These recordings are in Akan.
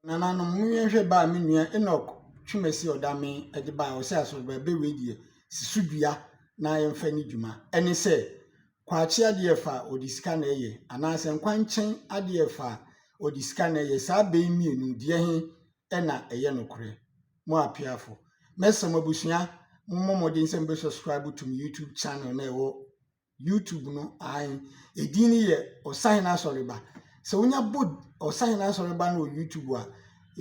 Nananom, monhwɛ ba a me nua Enoch Twumasi Ɔdame de baeɛ. Ɔsɛ asɔreba bɛ wei deɛ, si so dua na yɛmfa nni dwuma. Ɛne sɛ, kwakye adeɛ fa a ɔde sika na ɛyɛ, anaasɛ nkwankyɛn adeɛ fa a ɔde sika na ɛyɛ. Saa bɛ yi mmienu deɛ he na ɛyɛ nokorɛ? Mo apeafo, mɛsrɛ mo abusua, mommɔ mmɔden sɛ mobɛ subscribe to me YouTube channel na ɛwɔ YouTube no. Ae, edin no yɛ Ɔsahene Asɔreba. Sɛ wonya bɔ Ɔsahene Asɔreba no wɔ YouTube a,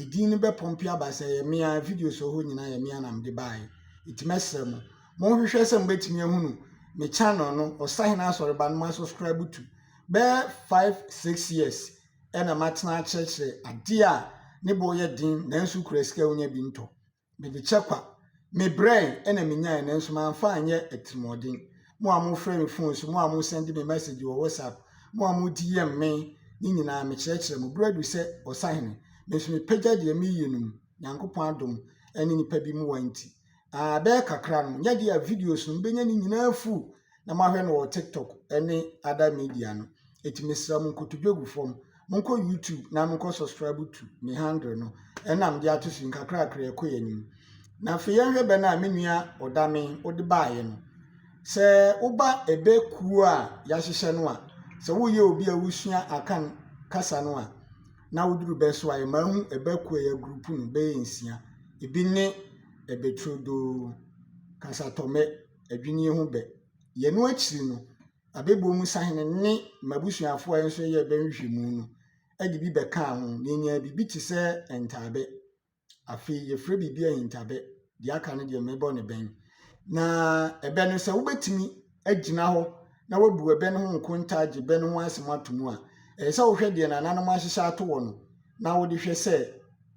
edin no bɛpɔmpe aba sɛ ɛyɛ me ara. Videos wɔ hɔ nyinaa yɛ me ara na mede baeɛ. Nti mɛsrɛ mo, monhwehwɛ sɛ mobɛtumi ahunu me channel no, Ɔsahene Asɔreba no, mo asubscribe to. Bɛyɛ 5, 6 years ɛna matena akyerɛkyerɛ adeɛ a ne bo yɛ den, nanso kura sika wonya bi ntɔ. Mede kyɛ kwa. Mebrɛe ɛna menyae, nanso mamfa anyɛ atirimuɔden. Mo a mofrɛ me phone so, mo a mosend me message wɔ WhatsApp, mo a modi yɛm me ne nyinaa, mekyerɛkyerɛ mo. Berɛ adu sɛ ɔsahene, me nso mepagya deɛ meyɛ no mu. Nyankopɔn adom ne nipa bi mu wa nti. Bɛyɛ kakra no, nyɛ deɛ a videos no mobɛnya ne nyinaa full na moahwɛ no wɔ TikTok ne other media no. Enti mesrɛ mo, nkotodwe gu fam. Monkɔ YouTube na monkɔ subscribe to me handle no. Ɛna mede ato so nkakrakra ɛkɔ yɛn anim. Na afei yɛnhwɛ bɛ no a me nua Ɔdame wode baeɛ no. Sɛ woba ɛbɛ kuo a yɛahyehyɛ no a, sɛ woyɛ obi a wosua Akan kasa no a, na woduru bɛ so a, yɛma hu ɛbɛ kuo a yɛagroup no bɛyɛ nsia. Ebi ne ɛbɛturodoo, kasatɔmɛ, adwinnie ho bɛ. Yɛno akyiri no, abɛbuo mu sahene ne m'abusuafoɔ a nso yɛ bɛ nhwehwɛmu no de bi bɛkaa ho. Na yɛnyaa biribi te sɛ ntaabɛ. Afei yɛfrɛ biribi ahintabɛ. Deɛ aka no deɛ mebɔ ne bɛn. Na ɛbɛ no, sɛ wobɛtumi agyina hɔ na woabu ɛbɛ no ho nkonta agye bɛ no ho asɛm ato mu a, ɛyɛ sɛ wohwɛ deɛ nananom ahyehyɛ ato hɔ no na wode hwɛ sɛ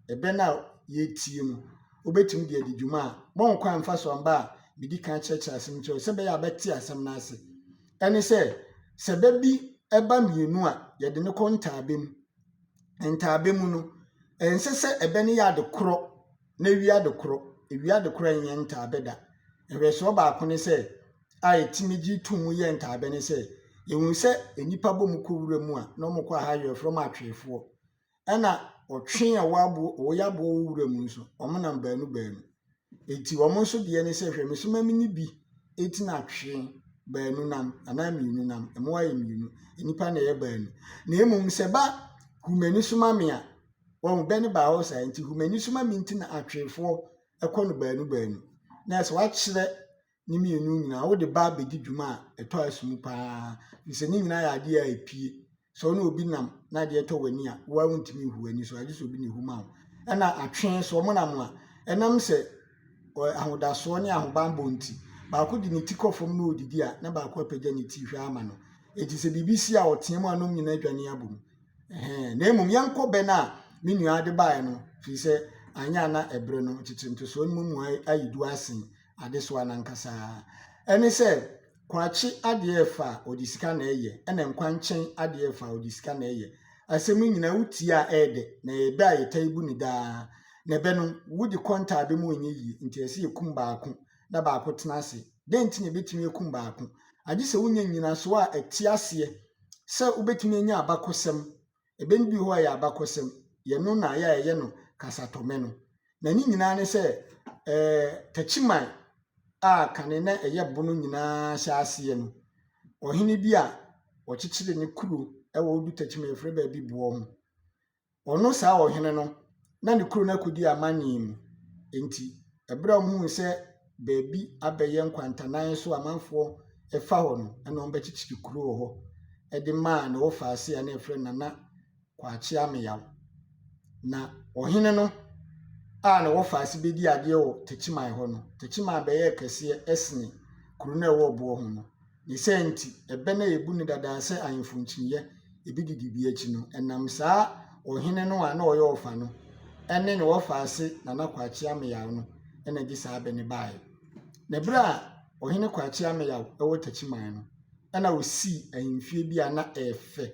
ɛbɛ no a yɛretie no, wobɛtumi de adi dwuma a bɔn kwan mfa so amba a medi kan kyerɛkyerɛ asɛm kyerɛ wo sɛ ɛbɛyɛ a bɛte asɛm no ase. Ɛne sɛ bɛ bi ɛba mmienu a, yɛde no kɔ ntaabɛ mu. Ntaabɛ mu no, ɛnsɛ sɛ ɛbɛ no yɛ ade korɔ na ewie ade korɔ. Ewie ade korɔ nyɛ ntaabɛ da. Nhwɛsoɔ baako ne sɛ a yɛtumi gye to mu yɛ ntaabɛ ne sɛ, yɛhu sɛ nnipa bɔ mu kɔ wura mu a na wɔkɔ aha, yɛfrɛ wɔn atweefoɔ. Ɛna ɔtwe a ɔwɔ aboɔ ɔyɛ aboɔ wɔ wura mu nso, wɔnam baanu baanu. Enti wɔn nso deɛ ne sɛ, hwɛ me so ma menni bi, eti na atwe baanu nam anaa mmienu nam. Mmoa yɛ mmienu, nnipa na ɛyɛ baanu. Na mmom sɛ ba hu m'ani so ma me a, wɔn bɛ ne baa hɔ saa nti hu m'ani so ma me nti na atweefoɔ ɛkɔ no baanu baanu. Na sɛ wakyerɛ ne mmienu nyinaa, wode ba abɛdi dwuma a ɛtɔ aso mu paa. Sɛ ne nyinaa yɛ adeɛ a epie. Sɛ wo ne obi nam na adeɛ tɔ w'ani a, wo ara wontumi nhu w'ani so, agye sɛ obi na ehu ma wo. Ɛna atwe nso wɔn nam a, ɛnam sɛ ahodasoɔ ne ahobanbɔ nti, baako de ne ti kɔ fam na odidi a, na baako apagya ne ti hwɛ ama no. Eti sɛ biribi si a, ɔteɛ mu a, nom nyinaa adwane abɔ mu. Ɛhɛn. Na mmom yɛnkɔ bɛ no a me nua de baeɛ no, firi sɛ anyɛ a na ɛberɛ no tete ntosoɔ no mu ayi du asen adesoa no ankasa. Ɛne sɛ, kwakye adeɛ fa a ɔde sika na ɛyɛ, ɛna nkwankyɛn adeɛ fa a ɔde sika na ɛyɛ. Asɛm yi nyinaa wotie a, ɛyɛ dɛ na ɛyɛ bɛ a yɛtaa bu ne daa. Na ɛbɛ no, wode kɔ ntaade mu ɛnyɛ yie, nti ɛsɛ yɛkum baako na baako tena ase. Dɛn nti na yɛbɛtumi akum baako? Agye sɛ wonya nnyinasoɔ a ɛte aseɛ sɛ wobɛtumi anya abakɔsɛm. Ɛbɛ no bi wɔ hɔ a ɛyɛ abakɔsɛm. Yɛno na ayɛ a ɛyɛ no kasatɔmɛ no. Na ne nyinaa ne sɛ Takyiman a kane na ɛyɛ Bono nyinaa hyɛ aseɛ no, ɔhene bi a ɔkyekyere ne kuro ɛwɔ Odu Takyiman, yɛfrɛ baabi Boɔ ho. Ɔno saa ɔhene no, na ne kuro no akɔdi amanneɛ mu. Enti ɛberɛ a wɔhuu sɛ baabi abɛyɛ nkwantanan so amanfoɔ ɛfa hɔ no, ɛna wɔbɛkyekyere kuro wɔ hɔ ɛde maa ne wɔfaase a na yɛfrɛ no Nana Kwakye Ameyaw. Na ɔhene no a ne wɔfaase bɛdi adeɛ wɔ Takyiman hɔ no, Takyiman bɛyɛɛ kɛseɛ ɛsene kuro no a ɛwɔ Boɔ ho no. Ne saa nti, ɛbɛ no a yɛbu no dadaa sɛ ahemfo nkyiniiɛ ebi didi bi akyi no, ɛnam saa ɔhene no a na ɔyɛ ɔfa no ɛne ne wɔfaase Nana Kwakye Ameyaw no ɛna de saa bɛ no baeɛ. Na berɛ a ɔhene Kwakye Ameyaw ɛwɔ Takyiman no, ɛna osii ahemfie bi a na ɛyɛ fɛ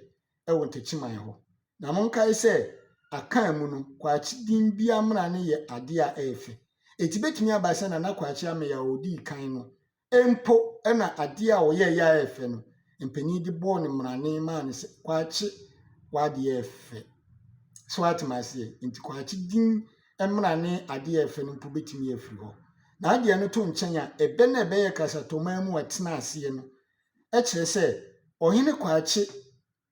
ɛwɔ Takyiman hɔ. Na monkae sɛ Akan mu no, Kwakye din bi amena no yɛ adeɛ a ɛyɛ fɛ. Eti betumi aba sɛ Nana Kwakye Ameyaw a odii kan no mpo ɛna adeɛ a ɔyɛeɛ a ɛyɛ fɛ no, mpanin de bɔɔ no mmrane maa no sɛ Kwakye w'adeɛ yɛ fɛ. So woate me aseɛ? Nti Kwakye din mmra ne adeɛ a ɛfɛ no mpo bɛtumi afiri hɔ. Na adeɛ no to nkyɛn a, ɛbɛ no a ɛbɛyɛ kasatɔman mu a ɛtena aseɛ no, kyerɛ sɛ Ɔhene Kwakye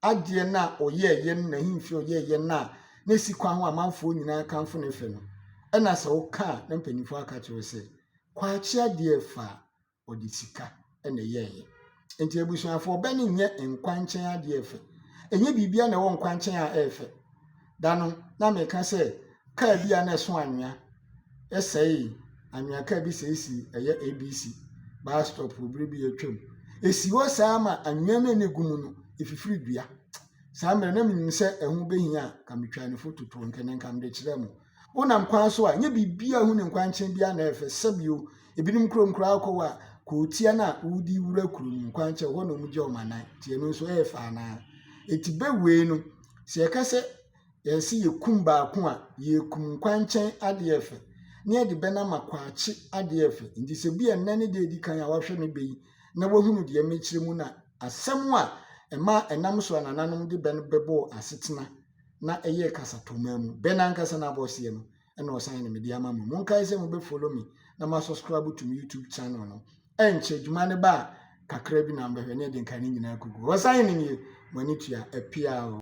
adeɛ no a ɔyɛeɛ no, n'ahemfie a ɔyɛeɛ no a na ɛsi kwan ho a amanfoɔ nyinaa kamfo ne fɛ no, ɛna sɛ woka a na mpanimfoɔ aka kyerɛ wo sɛ Kwakye adeɛ fa a ɔde sika na ɛyɛeɛ. Nti abusuafoɔ, bɛ no nyɛ nkwankyɛn adeɛ fɛ. Ɛnyɛ biribiara na ɛwɔ nkwankyɛn a ɛyɛ fɛ. Da no, na meka sɛ kaa bi a na ɛso anwea ɛsɛee, anwea kaa bi sɛe si ɛyɛ ABC bus stop wɔ bere bi a atwam. Esi hɔ saa ma anwea no a na egu mu no, efifiri dua. Saa mmerɛ na menim sɛ ɛho behia a, ka metwaa ne foto too nkɛnɛ nka mede kyerɛɛ mo. Wonam kwan so a, nyɛ biribiara a ɛho ne nkwankyɛn biara na ɛyɛ fɛ. Sɛbio, ebinom kurom koraa wokɔ hɔ a, kootia no a wode wura kuro no nkwankyɛn hɔ na wɔgya wɔn anan. Nti ɛno nso ɛyɛ fɛ anaa? Eti bɛwei no, sɛ yɛka sɛ yɛse yɛkum baako a, yɛkum nkwankyɛn adeɛ fɛ. Na yɛde bɛ no ama Kwakye adeɛ fɛ. Nti sɛ bi a nnɛ ne deɛ edi kan a wahwɛ me bɛ yi na wahunu deɛ mekyerɛ mu no a, asɛm a ɛma ɛnam so a nananom de bɛ no bɛbɔɔ asetena na ɛyɛɛ kasatɔman mu. Bɛ no ankasa n'abɔseɛ no ɛna ɔsan ne mede ama mo. Monkae sɛ mobɛ follow me na ma subscribe to me YouTube channel no. Ɛnkyɛ dwuma no ba a, kakra bi na mbɛhwɛ ne yɛde nka ne nyinaa kugu. Ɔsan ne nie, mo ani tua apia o.